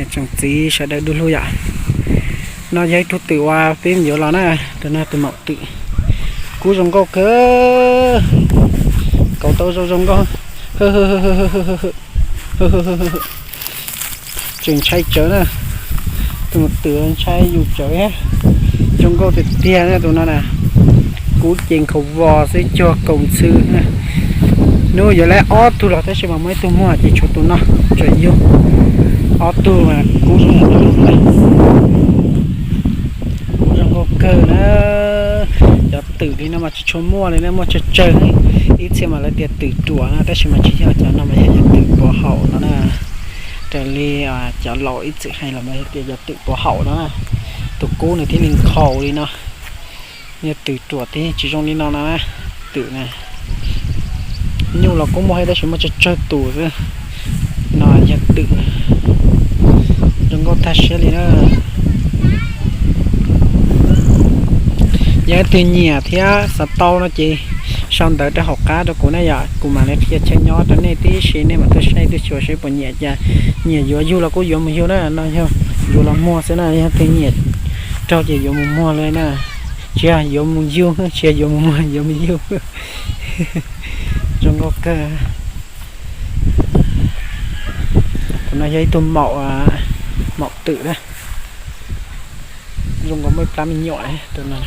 Tsoom txiv sawv daws du lug yom, no yog ib tug twm uas peb yuav los na, tus no tus maum twm, kub zoo nkauj kawg, kauv tau zoo zoo nkauj, tseem ntshai tsawv na, tus maum twm ntshai yus tsawv, zoo nkauj tiag tiag na tus no na, kub ces nkhaus vos xwb cuag kaus ntxhw. Hnub yuav lawv ob tug los tab sis mas muaj ib tug muag ces tshuav tus no tseem yug, ob tug mas kub zoo nkauj kawg na. Cov twm li no mas tsis tshua muaj li na, muaj tsawg tsawg, ib txhia mas lawv tias twm ruam na tab sis mas tsis yog, cov no mas yog cov twm puav haum no na. Raws li cov laus ib txwm hais los mas tias cov twm puav haum no na, tus kub nws thiaj li nkhaus li no. Yog twm ruam thiab tsis zoo li no na, twm na. Nyuj los kuj muaj thiab tab sis muaj tsawg tsawg tus xwb. No yog twm, zoo nkauj tag siab li na. Yog leej twg nyiam thiab xav tau no ces sau ntawv rau hauv qab rau kuv na yom, kuv mam li qhia chaw nyob rau nej tib si, nej mam tuaj saib tuaj xyuas seb puas nyiam. Ces nyiam yuav yug los kuj yuav mus yug na, no yog yuav los muag xwb na, yog leej twg nyiam raug ces yuav mus muag li na. Tsis yog yuav mus yug, tsis yog yuav mus muag, yuav mus yug. Zoo nkauj kawg. Tus no yog ib tug maum, maum twm na. Zoo nkaus muaj ib plab me nyuam tus no.